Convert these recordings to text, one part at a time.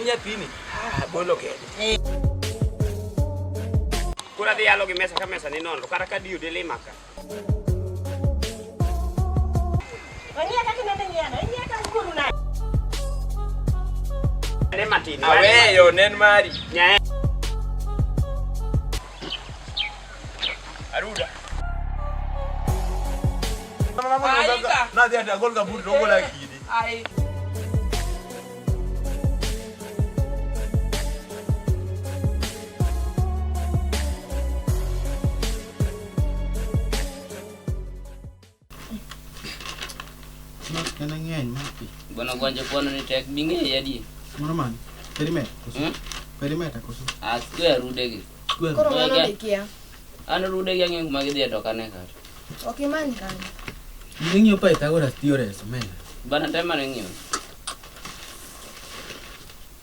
en nyathini. Ah, bolo kende. Koro adhi yalo gi mesa ka mesa ni nono kata ka diyo dilima ka. Wang'iya kaka inende ng'iyano, ing'iya ka wuonu nade? Ne matin. Aweyo nen mari. Nyae. Aruda. Aika. Nadhi ati agol kaburi to ogola kidi. Ai. En ng'eny ma pi. Bwana gwanje kwano ni tek bing'eyi adi. Mano mane? Perimeter koso? Hmm? Perimeter koso? A square rudegi. Square. Koro mano Oike. be kia. An rudegi ang'eyo kuma gidhiye to ok ane kata. Ok imany kanyo. Ing'iyo Pythagoras theorems omenda. Bana tem ane ng'iyo.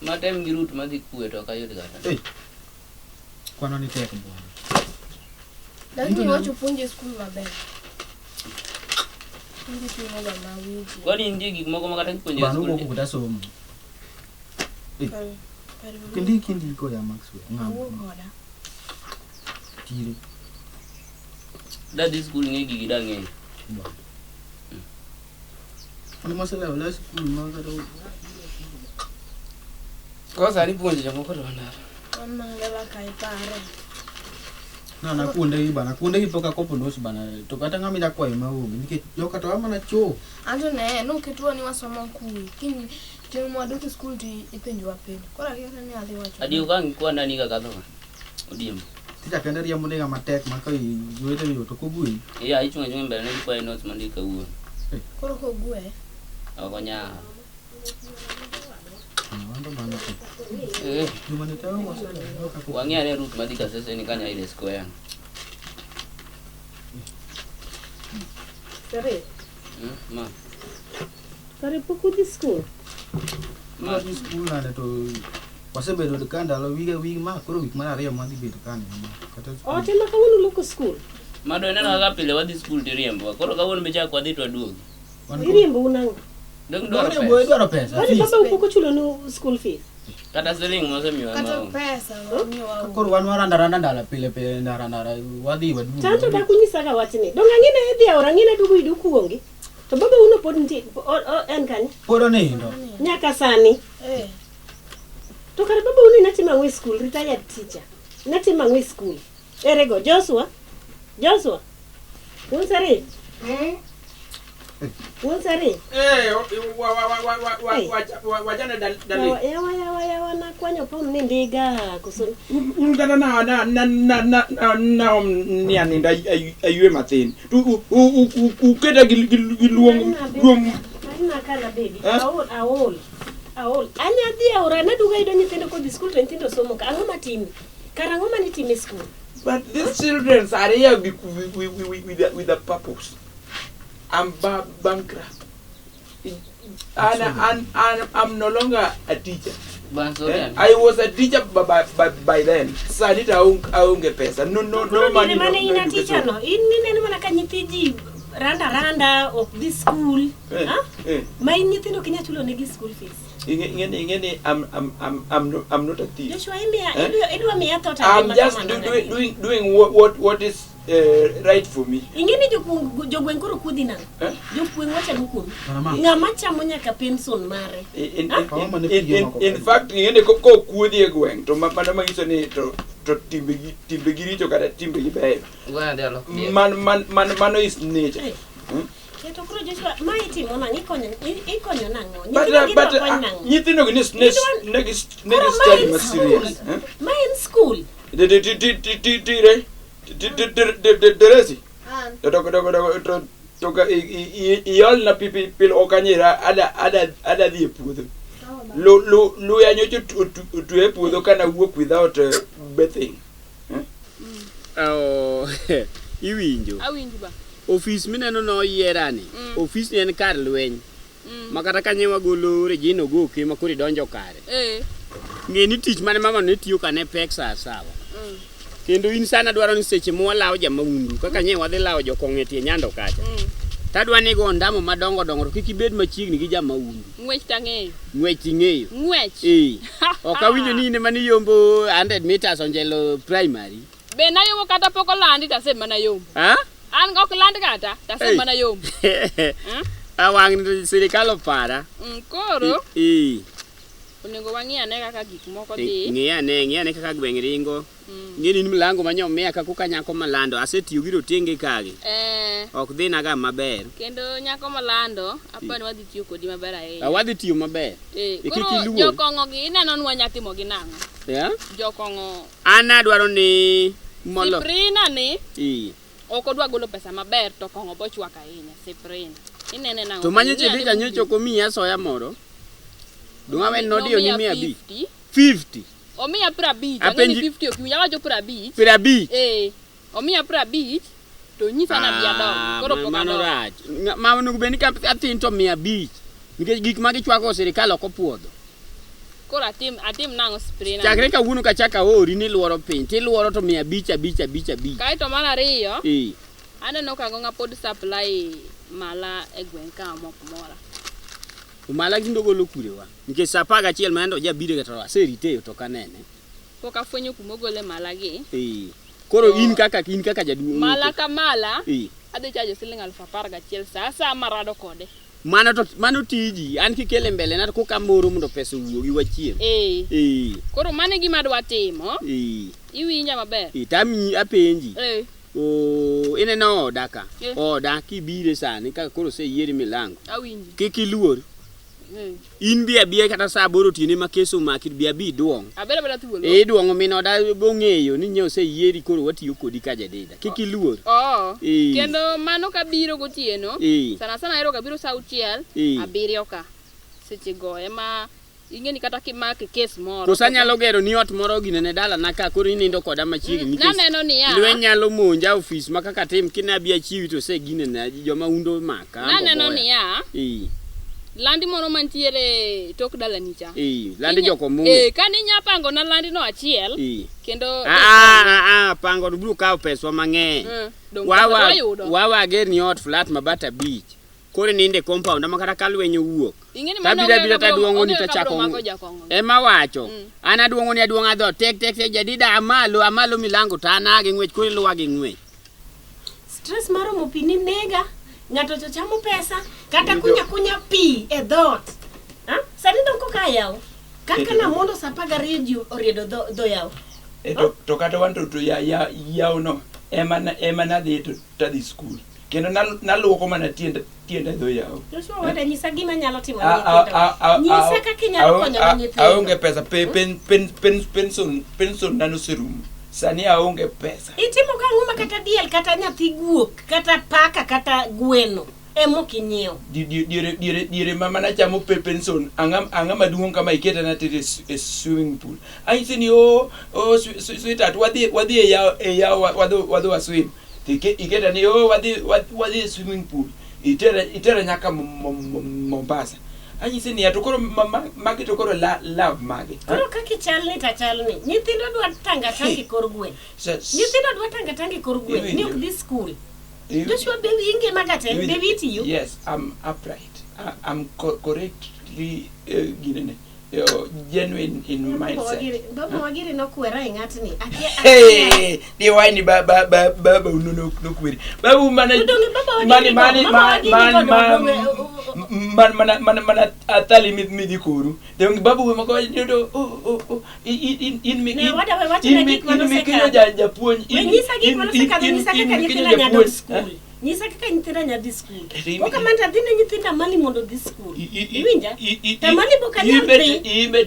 Matem gi route madhi kwe to ok ayud kata. Ei. Kwano ni tek bwana. Lakini iwacho puonje e skul maber. Puonje timo ga ma winji. Kwani nitie gik moko ma kata kipuonjo e Bana skul. wuok kata somo. Kar kar Kindi kindiko ya Maxwell. Ng'ama? Wuo koda. Tire. Dadhi skul ng'e gigi dang'eyo. Bwana. Ano maselewo la skul ma kata Koro sani puonjo jomoko to ndara. Wan mana leva ka ipare. Na na kuonde gi bana kuonde gi pok akopo nos bana to kata ng'ama ida kwayo maonge nikech joka to amana cho. Anto ne noketwa ni wasomo kuwe. Kiny chieng' mwadok e skul to ipenjowa penjo. Koro akia kata ni adhi wacho. Adiyo ka ang' ikwana ni kakadho ka. Odiembo. Ticha kende riembo ndiga matek ma ka iwete yo to kogweyi. Iya ichung' achung'a mbele ne gikwayi notes mondik kawuono. Koro kogwe. Ok onyal. Wan to bana to. Eh, Juma ni tawo waselewo kaka wang'i ane route madhi Kasese ni kanya ile square. Sare, Hmm? Ma. kare pok udhi skul? Ma. Wadhi skul nade to wasebedo ka ndalo wige wig ma koro wik mar ariyo mwadhi bedo ka ni ma kata skul. Ote ma kawuono uloko skul. Mado ineno kaka pile wadhi skul tiriembowa. Koro kawuono be chak wadhi to waduogi. Wan kod- Iriembo un ang'o? Dong dwaro Dwaro pesa. dwaro pesa. Kwani fees. baba pok ochulonu school fees? Kata siling mosemiwa Kata maonge. pesa mamiyowa onge. Koro wan waranda randa ndala pile pile ndara ndara wadhi waduogo. To anto dak unyisaga wachni. Donge ang'e idhi aora ang'e duogo yudo kuonge. To baba uno pod nitie en kanye? Pod onindo. Nyaka sani. Eh. To kare baba uno natimo ang'o e skul? Retired teacher. Natimo ang'o e skul? Ere go Joshua? Joshua? Un sare? Un sare? Eh, wa wa wa wa wa wa wajana dali. Yawa yawa yawa yawa nakwanyo pom ni ndiga koso Un kata na na na na na na na ni aninda aywe mathin. Tu uketa gi gi luong luong Aina kana baby. Eh? Aol aol. Aol. Anya dhi aora naduogo ayudo nyithindo kodhi skul to nyithindo somo ka. Ang'o matimi? Kara ang'o manitimo e skul? But these children are here with, with, with, with, a, with a purpose. I'm bankrupt. And, and, and I'm no longer a teacher. Bwana sorry. Eh? I was a teacher by, by, by, by then. Sani to aonge pesa. No, no, no Koro money. diere No, mane no in a education. teacher no, in ineno mana ka nyithi ji randa randa ok dhi skul. Eh, Ha? eh. Ma in nyithindo ok inyal chulo negi school fees. Ing'e ni I'm not a thief. Joshua imiya Eh? idwa miya tho to I'm angima just kamano do, nadi? doing what is right for me. Ing'e ni jogweng' koro kudhi nang'o? Eh? Jogweng' wacho kuomi. Bana ma. Ng'ama chamo nyaka pension mare. In, Kaw in, mana in, pige in, moko in kanyo. fact ing'e ni kokuodhi e gweng' to mano manyiso ni to to timbegi richo kata timbegi beyo. Bwana adhi alok diel. Man, man, man, mano is nature. Eh. Hmm? Eh, to koro Joshua, ma itimo nang'o? Ikonyo ikonyo nang'o? But, Nyithindo gi but idwa kony nang'o? nyithindo gi Idwa- ne Koro gi ma study en ma skul. serious. Eh? Ma en skul. Tire teresi An. to to to to to ka iolna pi pile ok anyira ada dhi e puodho. Sawa ba. Lu luya nyocha otwe e puodho kana wuok without bathing. Oh, iwinjo. Awinji ba. Ofis mineno no oyierani, ofis ni en kar lweny. Ma kata ka ne wagolo Regina Ogoke ma koro idonjo kare. Eh. Ng'e ni tich mane mama ne tiyo ka ne pek sa sawa. Kendo in sana dwaro ni seche mwalawo jamaundu kaka nye wadhi lawo jokong'o e tie nyando kacha. Tadwa ni igo ondamo madongo dongo to kik ibed machiegni gi jamaundu. Ng'wech tang'eyo. Ng'wech ing'eyo. Ng'wech. Ee. Ok awinjo ni in ema niyombo 100 meters Onjelo primary. Be nayombo kata pok olandi to asemana yombo. Ha? An ok land kata to asemana yombo. A wang'ni to sirikal opara. Koro Ee. onego wang'i ane kaka gik moko dhi. Ng'i ane, ng'i ane kaka gweng' ringo. Ng'e ni in mlango ma nyomiya ka koka nyako malando, asetiyo gi rotenge kagi. Ok dhina ga maber. Kendo nyako malando, apani wadhi tiyo kodi maber ahinya. Ah, Wadhi tiyo maber. Eh, Kik koro iluor. jokong'o gi ineno ni wanya timo gi nang'o? Yeah? Jokong'o An adwaro ni molo. Siprina ni Ee. ok odwa golo pesa maber to kong'o bochwak ahinya. Siprina. Inene nang'o? To manyocha Ing'e idhi ka ane nyocha ok omiyi asoya moro. Dong' awen nodiyo ni Nomiya 500. 50. 50. Omiya 50. Ang'e ni Apenji- 50 ok iwinj, awacho 50. 50. Omiya 50 to nyisa na bi adog. Koro pok mano adok. rach. Ma onego bed ni ka athin to 500. Nikech gik ma gichwako sirikal ok opuodho. Koro atim nang'o Siprina? Chakre kawuono kachak aori ni iluoro piny, tiluoro to 500 5 5 5. Kaeto mar ariyo, Ee. aneno ka Gonga pod supply mala e gweng' ka mok mora. Omala gindo golo kurewa. Nikech saa 11 ma ando jabiro ga to aserite to ok anene. Pok afwenyo kuma ogole mala gi. Ee. Koro in kaka jaduong'. Mala ka mala, Ee. adhi chajo siling 11,000 sa asaya marado kode. Mano to mano tiji, an kikele mbele na to koka moro mondo pesa owuogi wachiem. Ee. Ee. Koro mano e gima adwa timo. Ee. Iwinja maber? Ee, tami apenji. Ee. O ineno oda ka. Eh. Oda kibire sani kaka koro oseyieri milango. Awinji. Kik iluor. In bi abiya kata saa 8 otieno ema kes omaki bi abi iduong'. Abedo abeda thuolo. E iduong'o min oda bong'eyo ni nye oseyieri koro watiyo kodi ka jadida. Kik iluor. Oo. Ee. Kendo mano kabiro gotieno, Ee. sana sana ahero kabiro saa 6, Ee. 7 ka. Seche go ema ing'e ni kata kimake kes moro. Koso anyalo gero ni ot moro ginene dalana ka koro inindo koda machiegni nikech Naneno niya. lweny nyalo monja ofis ma kaka tim kine abi achiwi to oseginena joma undo maka. Naneno niya, Ee. landi moro mantiere tok dalani cha. Ee, landi Inya- jokomume. Eh, kane inya pango na landi no achiel, Ee. kendo Pango to biro kawo peswa mang'eny. Dong' pesa wayudo. Wawa agerni ot flat mabati 5. Koro ininde compound ama kata ka lweny owuok. Ing'e ni mano Tabiro onge abira kaka biro- taduong'o ni onge kaka tachako biro mako jakong'o. Ema wacho. An aduong'o ni aduong'a dhoot tek tek tek jadida amalo amalo milango to an aa gi ng'wech koro iluwa gi ng'wech. Stress mar omo pi ni nega. Ng'ato to chamo pesa kata kunya kunya pi e dhoot. Ha? Sani dong koka yaw. Kaka namondo saa 12 ji oriedo dho yaw. E, to kata wan to ya yaw no ema nadhi to tadhi skul. Kendo naluoko mana tienda dho yaw. Joshua wada nyisa gima nyalo timo ne nyithindo. Nyisa kaka inyalo konyo ne nyithindo. Aonge pesa pension na noserumo. Sani aonge pesa. Itimo gang'o ma kata diel kata nyathi guok kata paka kata gweno ema ok inyiewo. Diere ma mana chamo pension ang'a maduong' kama iketa natere e swimming pool. Anyise ni o sweetheart wadhi e yaw wadhi wa swim. To iketa ni o wadhi e swimming pool. Itera nyaka Mombasa. Anyise ni to koro magi to koro love magi. Koro kaka ichalni to achalni. Nyithindo dwa tanga tanga e kor gweng'. Nyithindo dwa tanga tanga e kor gweng' ni ok dhi skul. Joshua be ingima ga te, be witiyo. Yes, I'm upright. I'm correctly ginene. Genuine in mindset. Baba wagiri nokwera e ng'atni. Hey, di wine baba uno nokweri. Babu mana mana athali midhi koru. Dong babu mako yudo oh in mi Ne wada we wachna gik manosekadho. Japuonj We nyisa gik manosekadho, nyisa kaka nyithindo nyalo dhi skul. Nyisa kaka nyithindo nyalo dhi skul. Kok kamano to adhi ne nyithindo Amali mondo odhi skul. Iwinja? To Amali be ok anyal dhi.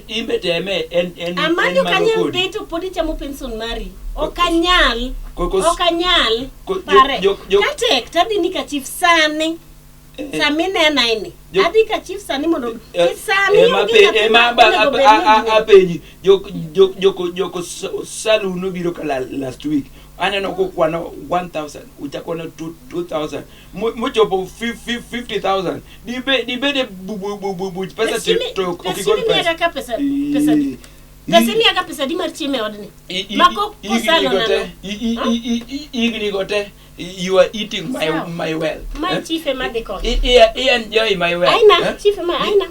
Imbe teme en Amali ok anyal dhi to pod ichamo pension mari. Ok anyal. Ok anyal. Pare. Katek to adhi ni ka chief sani. Sami nena ini. Adhi ka chief sani mondo sani onge nyathi ma onego bed ni apenji joko salun nobiro ka last week. Aneno kokwano 1,000 uchakwano 2,000 mochopo 50,000 dibede buch pesa to ok igol pesa. Pesa di. Pesa imiya ka pesa adi mar chiemo e odni? Mako kosano Higni go te, nano. higni go te, you are eating my, Sawa. my wealth. Ma Eh? chief ema dhi koni. I enjoy my wealth. Aina, eh? chief ema aina.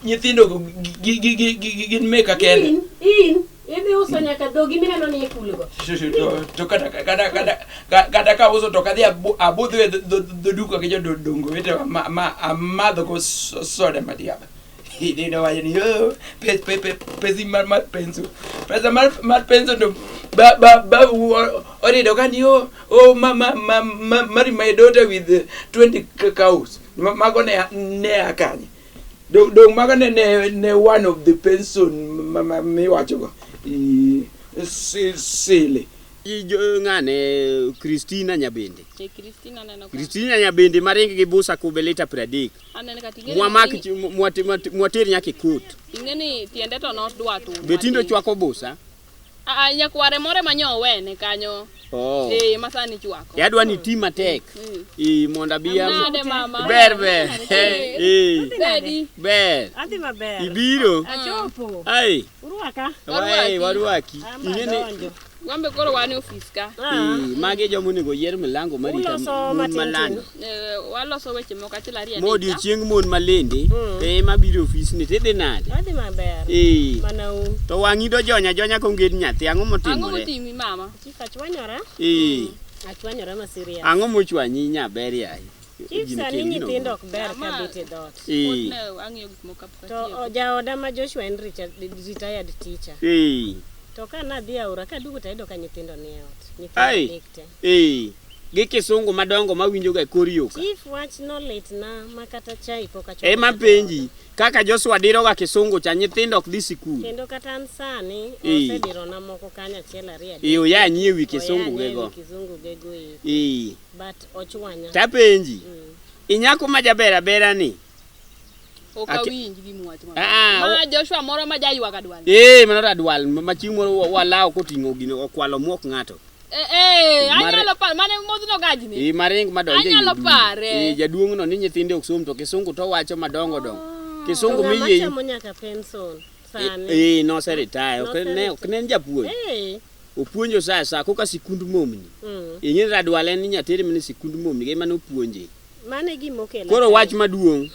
Nyithindo go gin meka kende. In, idhi uso nyaka dhogi mineno ni e kulgo. To kata ka uso to kadhi abudho e dho duka gi jodongo wetewa ma amadho go soda madiaba. Idino wacho ni "Oh, pesi mar penso. Pesa mar penso to ba orido ka ni oh, oh ma ma ma ma marry my daughter with 20 cows. Mago ne a kanye. Dong mago ne one of the pension miwacho go. Sile. Ng'ane Christina Nyabende. E Christina aneno ka. Christina Nyabende maring gi busa kube lita 30. Aneno ka ting'e. Mwamak mwater nyaka e kot. Ing'e ni tiende to nodwa tur. Be tindo chwako busa? Ah, nyakware moro ema nyo owene kanyo. Oh. Eh, ma sani chwako. E adwa ni ti matek. Eh, mondo abi Nade mama? Ber ber. Eh. Bedi. Ber. Adhi maber. Ibiro. Achopo. Ai. Urwaka. Wai warwaki. Ing'e ni Wambe koro wan e ofis ka. Magi joma onego yier milango marita Uloso mon matin malando. Waloso weche moko achiel ariyo Mo adek. odiochieng' mon malende to ema biro e ofisni tidhi nade? Adhi maber. Eh. Mana un. To wang'i dojonya jonya konged nyathi, ang'o Ang'o motimore? motimi mama? Chief achwanyora. Eh. Achwanyora ma serious. Ang'o mochwanyi nyaber yaye? Chief Gino sani kel gino. nyithindo ok ber Mama. ka bet e dhoot. Eh. Ne ang'iyo gik moko kapok To atieko. jaoda ma Joshua en retired teacher. Eh. To ka nadhi aora kaduogo to ayudo ka nyithindo ni e ot. Nyithindo Ai. adek te. Eh. Gi kisungu madongo mawinjo ga e kor yo ka. Chief wach nolitna ma kata chai pok achwako. Ema penji kaka Joshua diro ga kisungu cha nyithindo ok dhi sikul. Kendo kata an sani Eh. osedirona moko kanyo achiel ariyo adek. Eh, oya nyie wi kisungu Oya gego. nyie wi kizungu gego eko. Eh. But ochwanya. Tapenji. Inyako ma jaber abera ni. Ok awinj gima uwacho mama. Ah, Ma Joshua moro ma jaywak adwal. Eh, mano radwal ma chieng' moro walawo koting'o gino okwalo muok ng'ato. Eh, anyalo paro mane modhno gajni. Eh, maring madonjo e Anyalo jaduong'. pare. Eh, jaduong' no ni nyithinde ok som to kisungu to wacho madongo dongo. Kisungu To ng'ama miye. chamo nyaka pension sani. Eh, noseretire. Ok ne en japuonj. Eh. Opuonjo sa sa koka sikund momni. Ing'e ni radwal en ni nyatere mana e sikund momni ema nopuonje. Mano e gima okela. Koro kae. wach maduong'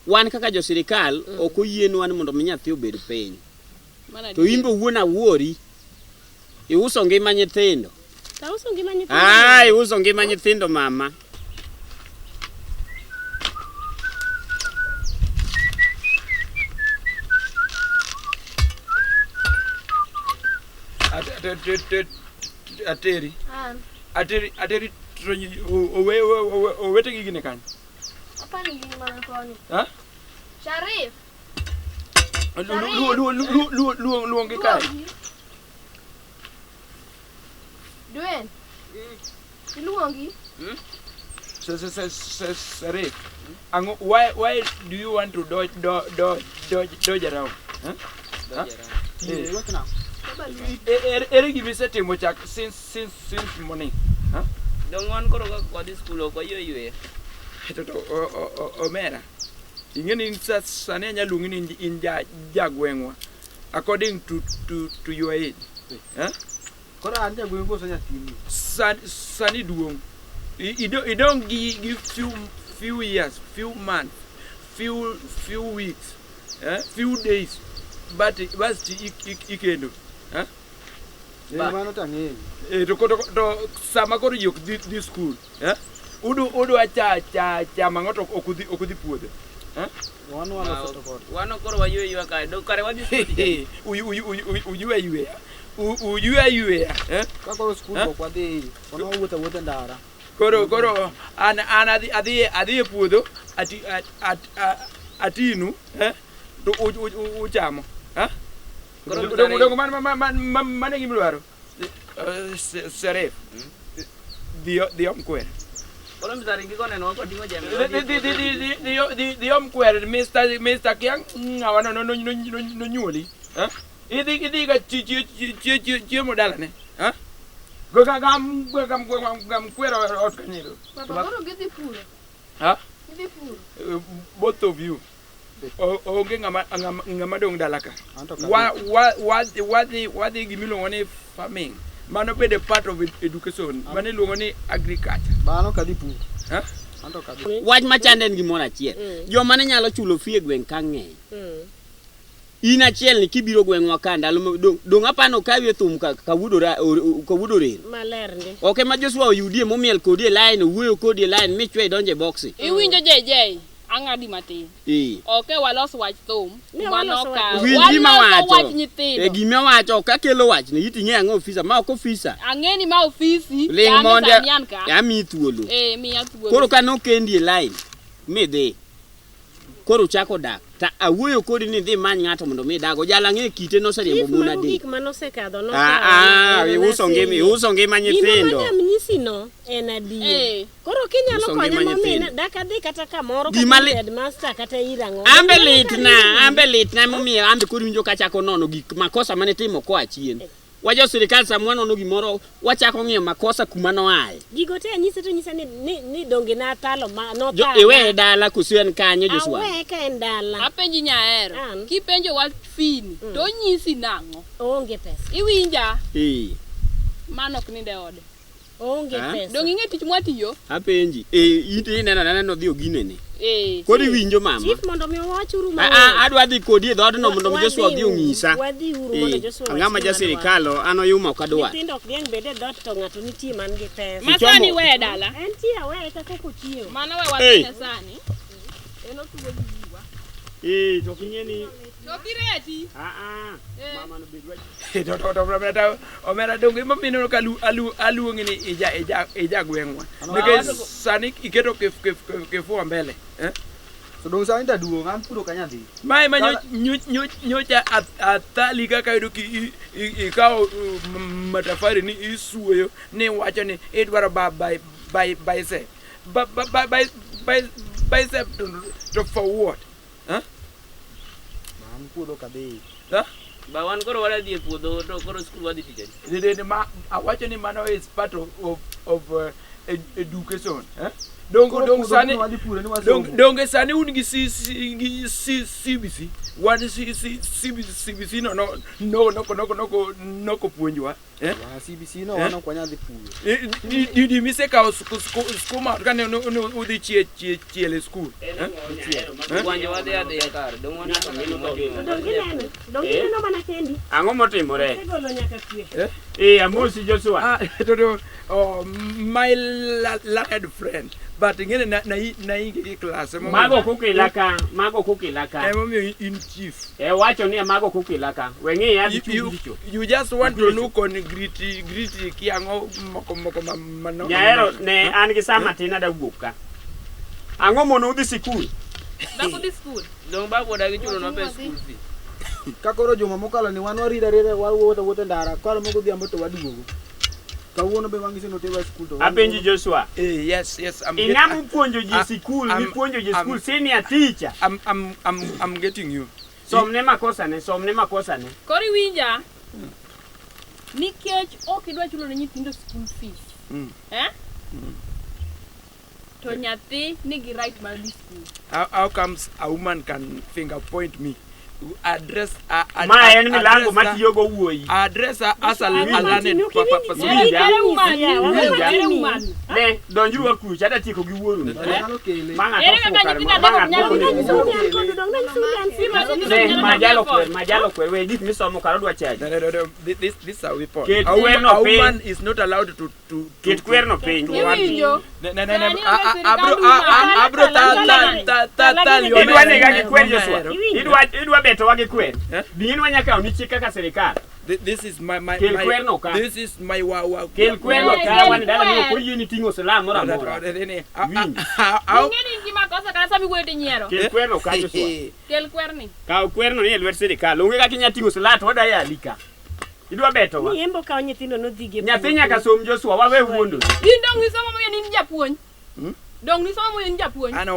wan kaka jo sirikal ok oyienwa ni mondo mi nyathi obed piny. Mana To in be wuon awuori iuso ngima nyithindo. Tauso ngima nyithindo. Ah, iuso ngima nyithindo mama. Ateri. An. Ateri ateri to owetegi gine kanye? Apani gin mana koni. Ha? Sharif. Luongi kae. Dwayne. Iluongi. Sharif. Ang'o why do you want to dodge dodge dodge dodge around? Huh? Huh? Ere gima isetimo chak since morning? Huh? Dong wan koro ka wadhi skul ok waywe yweyo. To omera. Ing'e ni sani anyalo luongi ni in jagweng'wa according to your age. Huh? Koro an jagweng' koso nyathini? Sani duong'. Idong' gi few years, few months, few weeks, few days, but ikendo. Mano to ang'eyo. To sama koro ji ok dhi skul, udwa chamo ang'o to ok udhi puodho. Wan koro waywe yweyo kae. Dong kare wadhi skul. Uywe yweya. Uywe yweya. Ka koro skul ok wadhi, wan wawuotho awuotha e ndara. Koro an adhi e puodho atinu to uchamo. Dongo mano e gima idwaro. Serif. Dhi om kwer. Koro msari giko neno wako ting'o jembe. Dhi om kwer Mr. Kiang ng'awa nonyuoli. Idhi ga chiemo dalane. Gam kwer ot kanyero. Baba koro gidhi puro. Ha? Gidhi puro. Both of you. Onge ng'ama ng'ama ng'ama dong' dala ka. Anto ka Wa wa wadhi wadhi wadhi gimiluongo ni farming. Mano bende part of education. Mano iluongo ni agriculture. Bano kadhi pur. Ha? Anto kadhi. Wach machande en gimoro achiel. Joma ne nyalo chulo fee e gweng' ka ng'eny. In achiel ni kibiro gweng'wa ka ndalo ma- dong' dong' apano okawi e thum ka kawuodo ra- or- kawuodo orero. Maler ndi. Ok ema Joshua oyudie momiel kodi e line, owuoyo kodi e line michwe idonjo e boksi. Iwinjo JJ, ang'adi matin. Eh. Ok walos wach thum. Ne Mano waloso wach- ka. Winj gima Waloso wacho. wach E nyithindo. gima wacho ok akelo wachni iting'e ang'o ofisa ma ok ofisa. Ang'e ni ma ofisi. Ling' to an mondo sani an ka. amiyi thuolo. Eh, miya thuolo. Koro ka nokendi e line midhi koro uchako dak ta awuoyo kodi ni idhi imany ng'ato mondo mi idago jal ang'e kite noseriembo Chief, mon mago adek. gik manosekadho Ah, ah, iuso ngima iuso ngima nyithindo. Gima madam nyisi no en adier. Eh. Koro kinyalo Uso konya ngima momina nyithindo. dak adhi kata kamoro Gima kata li- ir headmaster kata ir ang'o. Ambe litna, ambe litna emomiyo ambe koro iwinjo kachako nono gik makosa mane timo koa chien. Wajo sirikal sama wanono gimoro wachako ng'iyo makosa kuma noaye. Gigo te anyise to nyisa ni ni, ni donge nathalo ma Jo nothala. iweye dala koso en kanyo Joshua. Aweye ka en dala. Apenji nyahero. An. Kipenjo wach fini, to onyisi nang'o? Oonge pesa. Iwinja? Eh, Mano ok nind e ode. Oonge Ah? pesa. Dong' ing'e tich mwatiyo? apenji. Eh, in to ineno anena nodhi oginene. Eh. Koro iwinjo mama. Chief mondo mi owachuru Ah, ah, adwa dhi kodi e dhoodno mondo mi Joshua odhi onyisa. Wadhi uru mondo Eh, Joshua ang'ama owach ja gima dwaro. sirikal an oyuma ok adwar. Nyithindo ok dhiang' bed e dhoot to ng'ato nitie man gi pesa. Ma sani weye dala. Entie aweye kaka ok ochiewo. Mano we Hey. wadhine sani. En otugo gi giwa. Eh, to ok ing'e ni To kireti. ah ah. Eh. Mama no bed wach. To to to omera omera donge emomiyo ineno ka alu alu aluongi ni ija ija ija gweng'wa. Nikech sani iketo kif kif kif- kifua mbele. Eh? So dong sani ta duong' an puro ka nyadhi. Mae ma Kala- nyocha athali kaka yudo ki ikawo matafari ni isuoyo ni wacho ni idwaro ba by by bicep. Ba ba ba by by bicep to for what? Huh? An puodho kadhi. Huh? Ba wan koro wadhi e puodho to koro skul wadhi tich adi. Dede ma awacho ni mano is part of education. Eh? Dongo Koro dong puodho sani kuno wadhi puro ni wasomo. dong donge sani un gi C, C, gi C, CBC wan C, C, CBC, CBC no no no noko noko noko noko puonjwa eh? Ah, CBC no Eh? wan ok wanyal dhi puro. Didi misekawo skuma kane udhi chie chie chiel e skul eh? Gwanje wadhi adhiya kare. Dong' waneno gima watimo. Donge ineno? Donge ineno mana kendi? Ang'o motimore? Isegolo nyaka kwe. Eh, amosi Joshua. Ah, to, oh, my learned friend but ing'eni na na na inge gi class emomiyo- Mago ok okela ka, mago ok okela ka. emomiyo in chief E wacho ni mago ok okela ka. We ng'iya adhi you, chung richo. you just want to look on gritty gritty kiang'o moko moko ma mano Nyaero ne an gi sa matin ada wuok ka. Ang'o mono udhi sikul? Dhako dhi skul. Dong' babu odagi chulonwa pes school fee. Ka koro juma mokalo ni wan warira rira wawuotho awuotha e ndara koro moko godhiambo to waduogo. Kawuono be wang'isi noterwa e skul to wan- Apenji Joshua. Eh, yes yes I'm Ing'ama puonjo ji Ah, sikul, am- mipuonjo ji am- sikul, senior teacher. I'm getting you Somne makosa ne, somne makosa ne. Koro iwinja? Nikech ok idwa chulo ne nyithindo school fees. Eh? To nyathi nigi right mar dhi school. How comes a woman can finger point me address Ma en milango address her- matiyogo wuoyi. address her as a, a Winja. learned person Winja. Ere woman, Winja. ere woman. Ne, donjuru wakucha, ada tieko gi wuoru ni. Nyalo kele. Ma ng'ato Ere ofuwo kaka kare, nyithindo ma adek ok ng'ato nyal ofuwo dhi ne skul? Ne, majalo kwer, majalo kwer, we gik misomo kar odwa chaji. No, no, no, no. This is a weapon. Ket A woman, kwerno a piny. woman is not allowed to Ket kwerno piny. to want- Iwinjo? Ne, ne, ne, ne. Sani A- onge a- sirkal abro uma. a- a- abro ta ta ta ta ta Idwa nega gi kwer Joshua. Iwinjo? Idwa betowa gi kwer. Eh? Bi in wanya kawo ni chik kaka sirikal. This is my my Kel my kwerno ka. This is my wa wa. Kel kwerno Ne, ka kel wan e dala ni kwer. ok oyieni ting'o silaha moro amora. Winj. Ing'e ni in gi makosa kata sama iwuoyo tinyiero. Kel kwerno ka Joshua. Kel kwerni. Kaw kwerno ni e lwet sirikal. Onge kaka inya ting'o silaha to wada yali ka. Idwa betowa. Ni embo kawo nyithindo nodhi gi e Nyathi puodho. nyaka som Joshua, wawe wuondo. In dong' isomo momiyo ni in japuonj. Dong nisomo in japuonj. An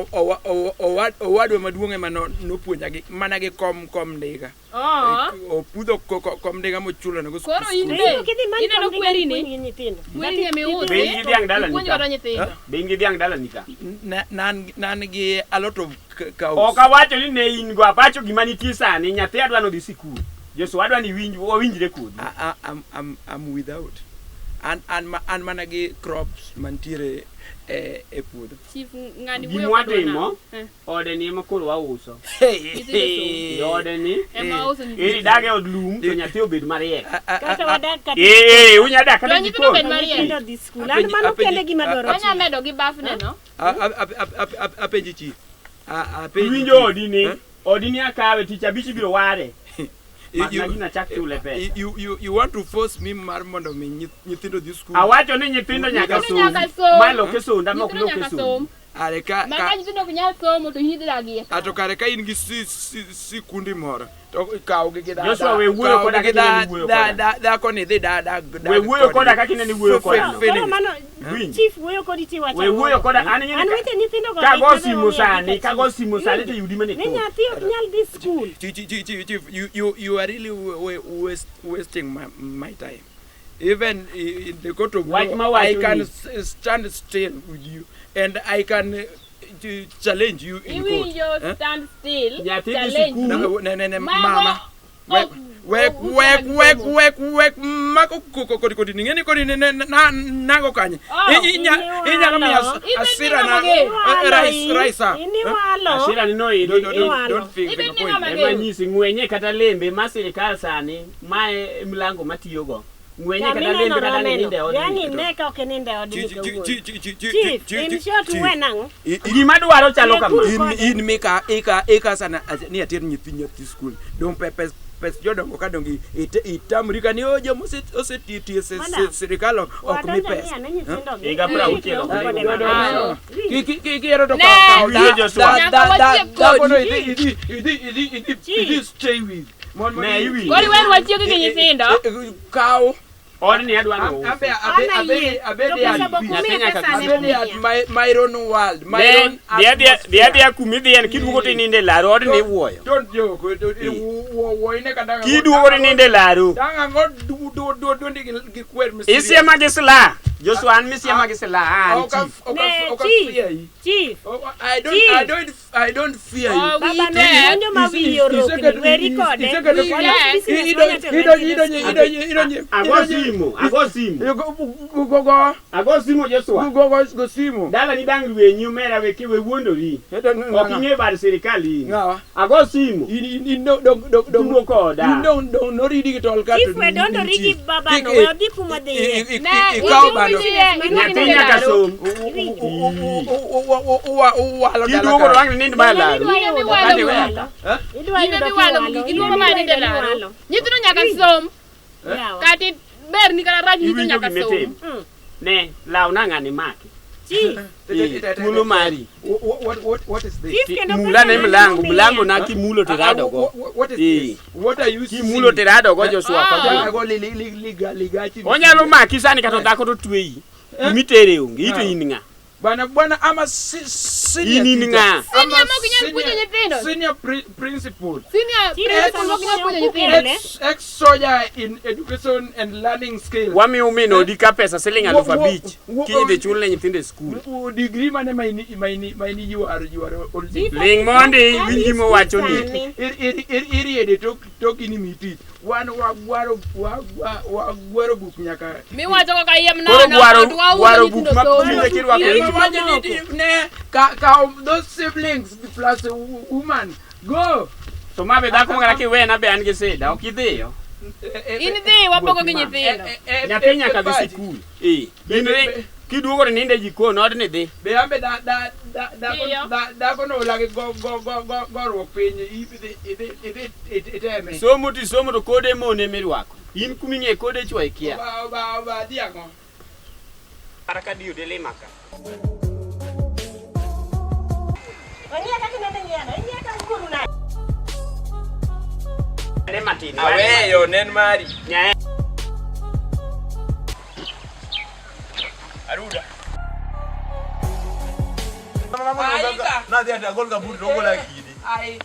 owadwa maduong' ema nopuonja gi mana gi kom kom ndiga. Oh. Opudho kom ndiga mochulo nego Koro in To be in ok idhi many ineno kom ndiga kweri ni. ipuonj gi nyithindo. Kweri ni emiusi. Be in gi dhiang' dalani Ipuonj ka? godo nyithindo. Be in gi dhiang' dalani ka? Nan gi a lot of cows. Ok awacho ni ne in go, apacho gima nitie sani, nyathi adwa nodhi sikul. Joshua adwa ni iwinj, wawinjre kodi. I'm without. An mana gi crops mantiere e puodho. Chief ng'ani wuoyo Gima kodwa watimo, nang'o? Eh. ode ni ema koro wauso. Nyithindo somo. Ode ni, Ema wauso nyithindo eri dag e od lum to nyathi obed mariek. Kata wadak kata Eh, eh, unya dak To kata e nyithindo jikon. obed mariek. nyithindo dhi skul. An mano kende gima dwaro. Wanya medo gi bafne no. Apenji chief. Apenji Iwinjo chief. odi ni, Eh? odi ni akawe tich abich ibiro ware. You- Makna gina chak chule pesa. You want to force me mar mondo mi nyithindo dhi skul. Awacho ni nyithindo nyaka Nyithindo nyaka som. som. Ma loke sonda ma ok Nyithindo loke nyaka sondi. som. Are ka Ma ka ka nyithindo ok nyal somo to in idhi dak iye. ato kare ka in gi sikundi moro to kaw gi gi Joshua, we wuoyo koda kaka ineno wuoyo koda. dhako ni dhi da da da We wuoyo koda kaka ineno wuoyo koda. Koro mano Winj. chief wuoyo kodi tiwacho. We wuoyo koda an ing'e ni An weche nyithindo go kago eka simu omiyo sani, adhi ka kago chief. simu sani to yudi mana e Ni kot. nyathi ok nyal dhi skul. Chief, you are really wasting my time. Even in the court of Wach law, mawacho I can ni- stand still with you and I can challenge you in court. Iwinjo Eh? stand still. Nyathi dhi Challenge. sikul. No, ne, ne, ne, Mago mama. Wek, ok- wek, ok wek, uso wek, somo. wek, wek, mako kodi kodi ning'eni kodi ne, ne, na, nago kanye. Oh, Inyalo miyo Ibe asira ni na, ng'ama ger. rise, rise up. Iniwalo. Asira ni noidhi. Don't think, Ibe think ni point. ng'ama Ema ger. nyisi ng'wenye kata lembe ma sirikal sani mae e mlango matiyogo. Ng'wenye Kama kata lembe ineno kata rameno. ninde odni. Yani ne ka ok ininde odni Chi- chi- kawuono. chi- chi- chi- chi- Chief, chi- in chi- short chi- we nang'o? Gima dwaro chalo kama. In mika ika ika sana ni ater nyithi nyathi skul dong pe pes pes jodongo ka dong itamri ka ni o joma oseti tie Madam, sirikal ok mi Wadonjo pesa ni ane nyithindo gi. Higa piero auchiel ok Kode onego. maber. Kiero to Ne. kaw Winjo Joshua. Nyaka watiek dhakono kodi. idhi idhi idhi idhi Chief. idhi stay with Ne iwinjo. Koro iwen watiek gi nyithindo. Kaw Odni adwa ni ousi. abe Ana abe abe yie. abe To pesa be ok Nyathi umiye nyaka pesa ne abe at umiya. my own world my Ne, own dhi adhiya dhi atmosphere. adhiya kuma idhiyen kiduogo to ininde e laro odni iwuoyo. Don't joke. Wuoyine kata Kiduogo to ininde e laro. Dang' ang'o duondi gi kwer Isiema gi sila. Joshua an misiema gi sila an Ok chief. Ne, ok chief. fear you. Chief. Oh, Chief. I don't fear you. Oh, Baba wi no tek. puonjo ma wiye orokni. Weri kode. Wi tek. Business manager Idonjo Ago simu, ago simu. Go Ago simu Joshua. go go simu. Dala ni dang' rwenyi omera we we wuondori. Ok ing'e bad sirikal in. Ng'awa? Ago simu. In in dong dong dong Tugo koda. In dong dong noridi gi tol ka Chief we dondori gi babano. We odhi kuma dhiye. Ne, Ikaw iting'o bando. wiye, iduogo Nyathi ininde nyaka laro. som. Uwalo Kiduogo to wang' nind ba laro. Ine miwalo Adhi gigi. weya. Idwa Ine yudo miwalo kiwalo. gigi. Iduogo ma ininde laro. Iwalo. Nyithindo nyaka som. Yawa. Kata ber ni kata rach nyithindo Iwinjo nyaka gima som. itimo. Ne, lawna ng'ani maki. Chief. Eh, Thuolo mari. What is this? Chief kendo Mula ne pesa mane mlango, umiya. mlango na kimulo tirado go. What is Eh. this? What are you Kimulo tirado go Joshua. Ah. kata- Go li li li liga ligachi. Onyalo maki sani kata dhako to tweyi. Kumitere onge, ito in ng'a? Bwana bwana ama senior. In in teacher. ng'a? Senior Ama mok inyal puonjo nyithindo. Senior principal. Senior Chief, principal mok inyal puonjo nyithindo. Ne. Ex soldier in education and learning skills. Wamiyo min odi ka pesa siling aluf abich. Wo- Kiny idhi chul ne nyithindo e skul. Degree mane maini maini maini you are old. Ling mondi winj gima owacho ni. Sani. Iriede tok tok in imi tich. Wan wagwaro wagwaro buk nyaka. Miwacho kaka yiem Koro nono. gwaro to wauso gwaro nyithindo buk ma somo. tinde kirwako Ema e wacho ni ne ka ka those siblings plus a woman go. To ma be dhako ma kata kiwena be an gi sida, ok idhiyo. In dhi wapogo gi nyithindo. Nyathi nyaka dhi sikul. Eh, in ring kiduogo to ninde e jikon, odni dhi. Be ambe da da da dhako Iyo. dhako no olagi go go go go goruok piny idhi idhi idhi iteme. Somo to isomo to kode mone mirwako. In kuming'e kode chwo ikia. Ba ba ba dhi ang'o? Kata ka diude lima ka. Ong'iya kaka inende ng'iyano. Ing'iya ka wuoru nade. Were matin. Aweyo nen mari. Nyae. Aruda. Mama Aika. Nadhi ati agol kaburi to ogola kidi. Ai.